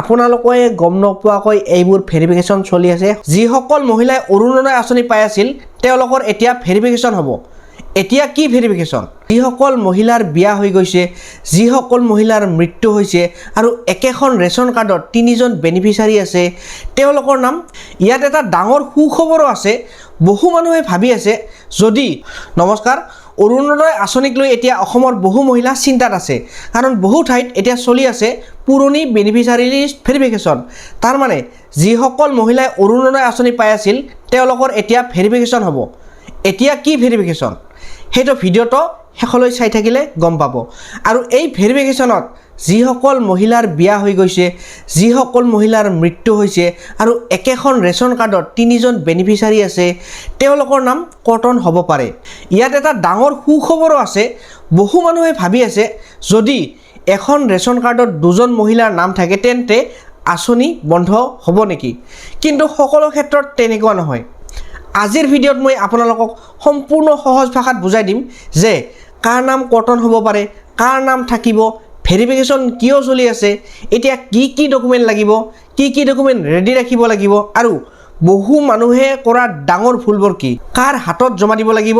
আপোনালোকে গম নোপোৱাকৈ এইবোৰ ভেৰিফিকেশ্যন চলি আছে। যিসকল মহিলাই অৰুণোদয় আঁচনি পাই আছিল, তেওঁলোকৰ এতিয়া ভেৰিফিকেশ্যন হ'ব। এতিয়া কি ভেৰিফিকেশ্যন? যিসকল মহিলাৰ বিয়া হৈ গৈছে, যিসকল মহিলাৰ মৃত্যু হৈছে আৰু একেখন ৰেচন কাৰ্ডত তিনিজন বেনিফিচাৰী আছে, তেওঁলোকৰ নাম। ইয়াত এটা ডাঙৰ সুখবৰো আছে। বহু মানুহে ভাবি আছে যদি, নমস্কাৰ, অৰুণোদয় আঁচনিক লৈ এতিয়া অসমৰ বহু মহিলা চিন্তাত আছে, কাৰণ বহু ঠাইত এতিয়া চলি আছে পুৰণি বেনিফিচাৰী লিষ্ট ভেৰিফিকেশ্যন। তাৰমানে যিসকল মহিলাই অৰুণোদয় আঁচনি পাই আছিল, তেওঁলোকৰ এতিয়া ভেৰিফিকেশ্যন হ'ব। এতিয়া কি ভেৰিফিকেশ্যন, সেইটো ভিডিঅ'টো শেষলৈ চাই থাকিলে গম পাব। আৰু এই ভেৰিফিকেশ্যনত যিসকল মহিলাৰ বিয়া হৈ গৈছে, যিসকল মহিলাৰ মৃত্যু হৈছে আৰু একেখন ৰেচন কাৰ্ডত তিনিজন বেনিফিচাৰী আছে, তেওঁলোকৰ নাম কৰ্তন হ'ব পাৰে। ইয়াত এটা ডাঙৰ সুখবৰো আছে। বহু মানুহে ভাবি আছে, যদি এখন ৰেচন কাৰ্ডত দুজন মহিলাৰ নাম থাকে, তেন্তে আঁচনি বন্ধ হ'ব নেকি? কিন্তু সকলো ক্ষেত্ৰত তেনেকুৱা নহয়। আজিৰ ভিডিঅ'ত মই আপোনালোকক সম্পূৰ্ণ সহজ ভাষাত বুজাই দিম যে কাৰ নাম কৰ্তন হ'ব পাৰে, কাৰ নাম থাকিব, ভেৰিফিকেশ্যন কিয় চলি আছে, এতিয়া কি কি ডকুমেণ্ট লাগিব, কি কি ডকুমেণ্ট ৰেডি ৰাখিব লাগিব আৰু বহু মানুহে কৰা ডাঙৰ ভুলবোৰ কি, কাৰ হাতত জমা দিব লাগিব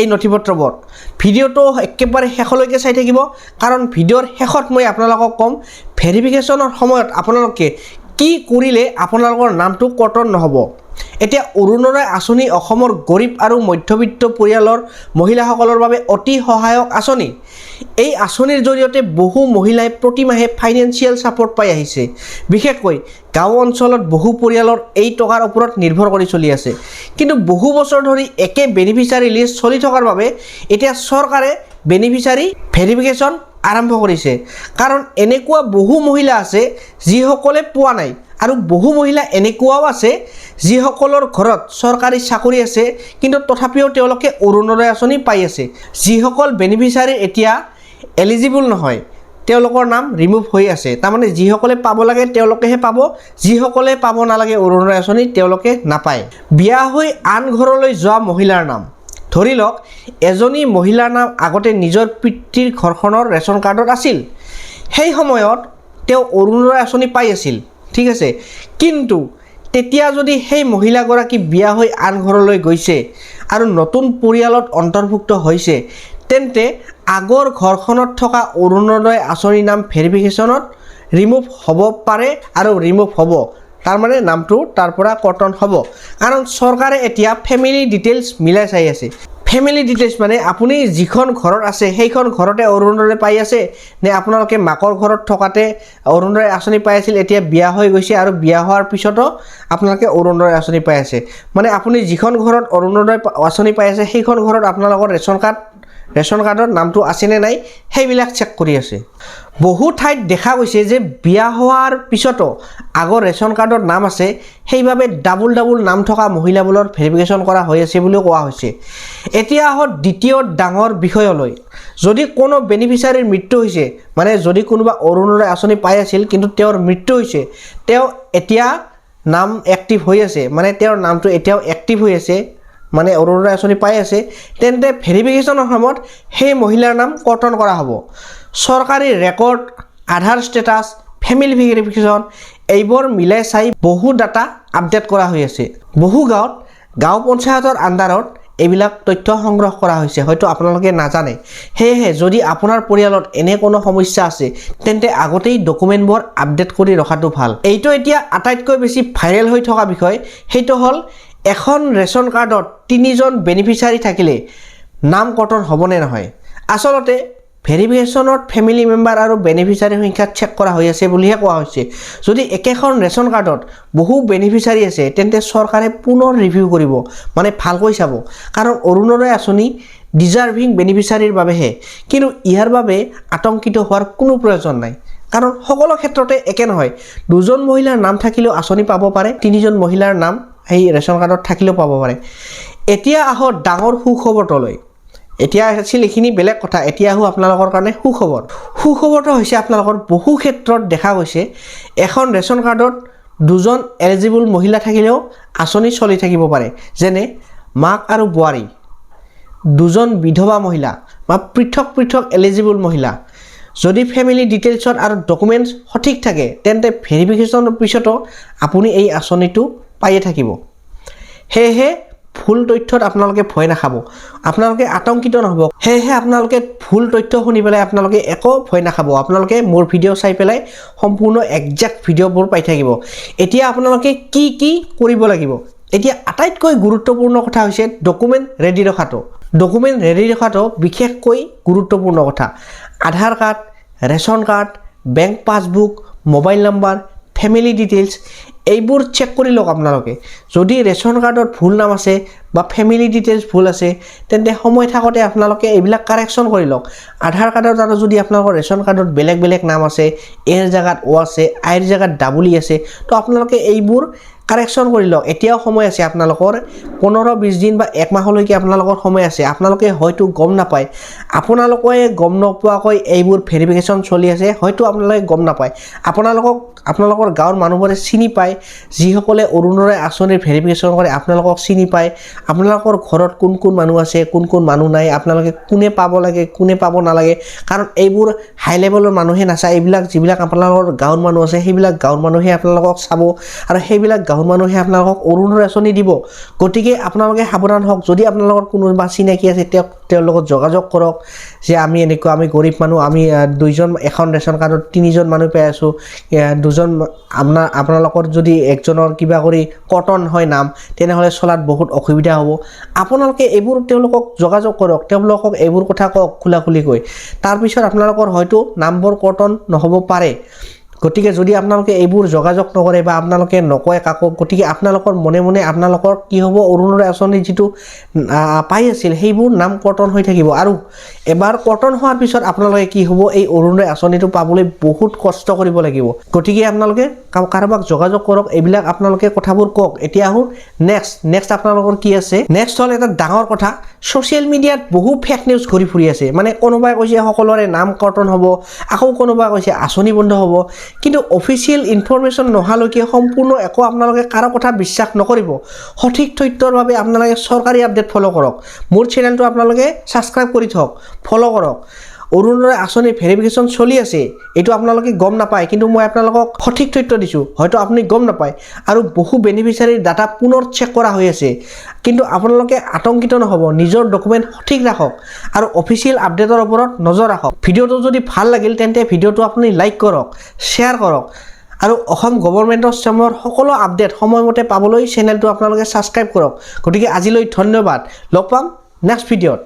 এই নথি পত্ৰবোৰ। ভিডিঅ'টো একেবাৰে শেষলৈকে চাই থাকিব, কাৰণ ভিডিঅ'ৰ শেষত মই আপোনালোকক ক'ম ভেৰিফিকেশ্যনৰ সময়ত আপোনালোকে কি কৰিলে আপোনালোকৰ নামটো কৰ্তন নহ'ব। এতিয়া অৰুণোদয় আঁচনি অসমৰ গৰীব আৰু মধ্যবিত্ত পৰিয়ালৰ মহিলাসকলৰ বাবে অতি সহায়ক আঁচনি। এই আঁচনিৰ জৰিয়তে বহু মহিলাই প্ৰতিমাহে ফাইনেন্সিয়েল ছাপৰ্ট পাই আহিছে। বিশেষকৈ গাঁও অঞ্চলত বহু পৰিয়ালৰ এই টকাৰ ওপৰত নিৰ্ভৰ কৰি চলি আছে। কিন্তু বহু বছৰ ধৰি একে বেনিফিচাৰী লিষ্ট চলি থকাৰ বাবে এতিয়া চৰকাৰে বেনিফিচাৰী ভেৰিফিকেশ্যন আৰম্ভ কৰিছে, কাৰণ এনেকুৱা বহু মহিলা আছে যিসকলে পোৱা নাই আৰু বহু মহিলা এনেকুৱাও আছে যিসকলৰ ঘৰত চৰকাৰী চাকৰি আছে, কিন্তু তথাপিও তেওঁলোকে অৰুণোদয় আঁচনি পাই আছে। যিসকল বেনিফিচাৰী এতিয়া এলিজিবল নহয়, তেওঁলোকৰ নাম ৰিমুভ হৈ আছে। তাৰমানে যিসকলে পাব লাগে, তেওঁলোকেহে পাব। যিসকলে পাব নালাগে অৰুণোদয় আঁচনি, তেওঁলোকে নাপায়। বিয়া হৈ আন ঘৰলৈ যোৱা মহিলাৰ নাম, ধৰি লওক এজনী মহিলাৰ নাম আগতে নিজৰ পিতৃৰ ঘৰখনৰ ৰেচন কাৰ্ডত আছিল। সেই সময়ত তেওঁ অৰুণোদয় আঁচনি পাই আছিল, ঠিক আছে। কিন্তু তেতিয়া যদি সেই মহিলাগৰাকী বিয়া হৈ আন ঘৰলৈ গৈছে আৰু নতুন পৰিয়ালত অন্তৰ্ভুক্ত হৈছে, তেন্তে আগৰ ঘৰখনত থকা অৰুণোদয় আঁচনিৰ নাম ভেৰিফিকেশ্যনত ৰিমুভ হ'ব পাৰে আৰু ৰিমুভ হ'ব। তাৰমানে নামটো তাৰ পৰা কৰ্তন হ'ব, কাৰণ চৰকাৰে এতিয়া ফেমিলি ডিটেইলছ মিলাই চাই আছে। ফেমিলি ডিটেইলছ মানে আপুনি যিখন ঘৰত আছে, সেইখন ঘৰতে অৰুণোদয় পাই আছে নে আপোনালোকে মাকৰ ঘৰত থকাতে অৰুণোদয় আঁচনি পাই আছিল, এতিয়া বিয়া হৈ গৈছে আৰু বিয়া হোৱাৰ পিছতো আপোনালোকে অৰুণোদয় আঁচনি পাই আছে। মানে আপুনি যিখন ঘৰত অৰুণোদয় আঁচনি পাই আছে, সেইখন ঘৰত আপোনালোকৰ ৰেচন কাৰ্ডত নামটো আছেনে নাই, সেইবিলাক চেক কৰি আছে। বহু ঠাইত দেখা গৈছে যে বিয়া হোৱাৰ পিছতো আগৰ ৰেচন কাৰ্ডত নাম আছে। সেইবাবে ডাবুল ডাবুল নাম থকা মহিলাবোৰৰ ভেৰিফিকেশ্যন কৰা হৈ আছে বুলিও কোৱা হৈছে। এতিয়া আহক দ্বিতীয় ডাঙৰ বিষয়লৈ। যদি কোনো বেনিফিচাৰীৰ মৃত্যু হৈছে, মানে যদি কোনোবা অৰুণোদয় আঁচনি পাই আছিল, কিন্তু তেওঁৰ মৃত্যু হৈছে, তেওঁ এতিয়া নাম এক্টিভ হৈ আছে, মানে তেওঁৰ নামটো এতিয়াও এক্টিভ হৈ আছে, মানে অৰুণোদয় আঁচনি পাই আছে, তেন্তে ভেৰিফিকেশ্যনৰ সময়ত সেই মহিলাৰ নাম কৰ্তন কৰা হ'ব। চৰকাৰী ৰেকৰ্ড, আধাৰ ষ্টেটাছ, ফেমিলি ভেৰিফিকেশ্যন এইবোৰ মিলাই চাই বহু ডাটা আপডেট কৰা হৈ আছে। বহু গাঁৱত গাঁও পঞ্চায়তৰ আণ্ডাৰত এইবিলাক তথ্য সংগ্ৰহ কৰা হৈছে, হয়তো আপোনালোকে নাজানে। সেয়েহে যদি আপোনাৰ পৰিয়ালত এনে কোনো সমস্যা আছে, তেন্তে আগতেই ডকুমেণ্টবোৰ আপডেট কৰি ৰখাটো ভাল। এইটো এতিয়া আটাইতকৈ বেছি ভাইৰেল হৈ থকা বিষয়। সেইটো হ'ল, এখন ৰেচন কাৰ্ডত তিনিজন বেনিফিচাৰী থাকিলে নাম কৰ্তন হ'বনে নহয়? আচলতে ভেৰিফিকেশ্যনত ফেমিলি মেম্বাৰ আৰু বেনিফিচাৰীৰ সংখ্যা চেক কৰা হৈ আছে বুলিহে কোৱা হৈছে। যদি একেখন ৰেচন কাৰ্ডত বহু বেনিফিচাৰী আছে, তেন্তে চৰকাৰে পুনৰ ৰিভিউ কৰিব, মানে ভালকৈ চাব, কাৰণ অৰুণোদয় আঁচনি ডিজাৰ্ভিং বেনিফিচাৰীৰ বাবেহে। কিন্তু ইয়াৰ বাবে আতংকিত হোৱাৰ কোনো প্ৰয়োজন নাই, কাৰণ সকলো ক্ষেত্ৰতে একে নহয়। দুজন মহিলাৰ নাম থাকিলেও আঁচনি পাব পাৰে, তিনিজন মহিলাৰ নাম সেই ৰেচন কাৰ্ডত থাকিলেও পাব পাৰে। এতিয়া আহক ডাঙৰ সুখবৰটোলৈ। এতিয়া আছিল এইখিনি বেলেগ কথা, এতিয়া আহোঁ আপোনালোকৰ কাৰণে সুখবৰ। সুখবৰটো হৈছে, আপোনালোকৰ বহু ক্ষেত্ৰত দেখা গৈছে এখন ৰেচন কাৰ্ডত দুজন এলিজিবল মহিলা থাকিলেও আঁচনি চলি থাকিব পাৰে। যেনে মাক আৰু বোৱাৰী, দুজন বিধৱা মহিলা বা পৃথক পৃথক এলিজিবল মহিলা। যদি ফেমিলি ডিটেইলছত আৰু ডকুমেণ্টছ সঠিক থাকে, তেন্তে ভেৰিফিকেশ্যনৰ পিছতো আপুনি এই আঁচনিটো পায়ে থাকিব। সেয়েহে ভুল তথ্যত আপোনালোকে ভয় নাখাব, আপোনালোকে আতংকিত নহ'ব। সেয়েহে আপোনালোকে ভুল তথ্য শুনি পেলাই আপোনালোকে একো ভয় নাখাব। আপোনালোকে মোৰ ভিডিঅ' চাই পেলাই সম্পূৰ্ণ একজেক্ট ভিডিঅ'বোৰ পাই থাকিব। এতিয়া আপোনালোকে কি কি কৰিব লাগিব? এতিয়া আটাইতকৈ গুৰুত্বপূৰ্ণ কথা হৈছে ডকুমেণ্ট ৰেডি ৰখাটো। ডকুমেণ্ট ৰেডি ৰখাটো বিশেষকৈ গুৰুত্বপূৰ্ণ কথা। আধাৰ card, ration card, bank passbook, mobile number, family details এইবোৰ চেক কৰি লওক আপোনালোকে। যদি ৰেচন কাৰ্ডত ভুল নাম আছে বা ফেমিলি ডিটেইলছ ভুল আছে, তেন্তে সময় থাকোঁতে আপোনালোকে এইবিলাক কাৰেকশ্যন কৰি লওক। আধাৰ কাৰ্ডত আৰু যদি আপোনালোকৰ ৰেচন কাৰ্ডত বেলেগ বেলেগ নাম আছে, এৰ জেগাত অ আছে, আইৰ জেগাত ডাবল ই আছে, তো আপোনালোকে এইবোৰ কাৰেকশ্যন কৰি লওক। এতিয়াও সময় আছে আপোনালোকৰ। 15-20 দিন বা এক মাহলৈকে আপোনালোকৰ সময় আছে। আপোনালোকে হয়তো গম নাপায়, আপোনালোকে গম নোপোৱাকৈ এইবোৰ ভেৰিফিকেশ্যন চলি আছে। হয়তো আপোনালোকে গম নাপায়। আপোনালোকক আপোনালোকৰ গাঁৱৰ মানুহবোৰে চিনি পায়। যিসকলে অৰুণোদয় আঁচনিৰ ভেৰিফিকেশ্যন কৰে, আপোনালোকক চিনি পায়। আপোনালোকৰ ঘৰত কোন কোন মানুহ আছে, কোন কোন মানুহ নাই, আপোনালোকে কোনে পাব লাগে, কোনে পাব নালাগে। কাৰণ এইবোৰ হাই লেভেলৰ মানুহে নাচায়। এইবিলাক যিবিলাক আপোনালোকৰ গাঁৱৰ মানুহ আছে, সেইবিলাক গাঁৱৰ মানুহে আপোনালোকক চাব আৰু সেইবিলাক গাঁৱৰ মানুহে আপোনালোকক অৰুণোদয় আঁচনি দিব। গতিকে আপোনালোকে সাৱধান হওক। যদি আপোনালোকৰ কোনোবা চিনাকি আছে, তেওঁক তেওঁৰ লগত যোগাযোগ কৰক যে আমি এনেকুৱা, আমি গৰীব মানুহ, আমি দুইজন, এখন ৰেচন কাৰ্ডত তিনিজন মানুহ পাই আছোঁ, দুজন আপোনালোকৰ যদি একজনৰ কিবা কৰি কটন হয় নাম, তেনেহ'লে চলাত বহুত অসুবিধা হ'ব। আপোনালোকে এইবোৰ তেওঁলোকক যোগাযোগ কৰক, তেওঁলোকক এইবোৰ কথা কওক খোলা-খুলিকৈ। তাৰপিছত আপোনালোকৰ হয়তো নামবোৰ কৰ্তন নহ'ব পাৰে। গতিকে যদি আপোনালোকে এইবোৰ যোগাযোগ নকৰে বা আপোনালোকে নকয় কাকো, গতিকে আপোনালোকৰ মনে মনে আপোনালোকৰ কি হ'ব? অৰুণোদয় আঁচনি যিটো পাই আছিল, সেইবোৰ নাম কৰ্তন হৈ থাকিব। আৰু এবাৰ কৰ্তন হোৱাৰ পিছত আপোনালোকে কি হ'ব? এই অৰুণোদয় আঁচনিটো পাবলৈ বহুত কষ্ট কৰিব লাগিব। গতিকে আপোনালোকে কাৰোবাক যোগাযোগ কৰক, এইবিলাক আপোনালোকে কথাবোৰ কওক। এতিয়া আহোঁ নেক্সট। নেক্সট আপোনালোকৰ কি আছে? নেক্সট হ'ল এটা ডাঙৰ কথা। ছ'চিয়েল মিডিয়াত বহু ফেক নিউজ ঘূৰি ফুৰি আছে। মানে কোনোবাই কৈছে সকলোৰে নাম কৰ্তন হ'ব, আকৌ কোনোবাই কৈছে আঁচনি বন্ধ হ'ব। কিন্তু অফিচিয়েল ইনফৰমেশ্যন নহালৈকে সম্পূৰ্ণ একো আপোনালোকে কাৰো কথা বিশ্বাস নকৰিব। সঠিক তথ্যৰ বাবে আপোনালোকে চৰকাৰী আপডেট ফ'ল' কৰক। মোৰ চেনেলটো আপোনালোকে ছাবস্ক্ৰাইব কৰি থওক, ফ'ল' কৰক। অৰুণোদয় আঁচনিৰ ভেৰিফিকেশ্যন চলি আছে, এইটো আপোনালোকে গম নাপায়, কিন্তু মই আপোনালোকক সঠিক তথ্য দিছোঁ, হয়তো আপুনি গম নাপায়। আৰু বহু বেনিফিচিয়াৰীৰ ডাটা পুনৰ চেক কৰা হৈ আছে। কিন্তু আপোনালোকে আতংকিত নহ'ব। নিজৰ ডকুমেণ্ট সঠিক ৰাখক আৰু অফিচিয়েল আপডেটৰ ওপৰত নজৰ ৰাখক। ভিডিঅ'টো যদি ভাল লাগিল, তেন্তে ভিডিঅ'টো আপুনি লাইক কৰক, শ্বেয়াৰ কৰক আৰু অসম গভৰ্ণমেণ্টৰ স্কীমৰ সকলো আপডেট সময়মতে পাবলৈ চেনেলটো আপোনালোকে ছাবস্ক্ৰাইব কৰক। গতিকে আজিলৈ ধন্যবাদ। লগ পাম নেক্সট ভিডিঅ'ত।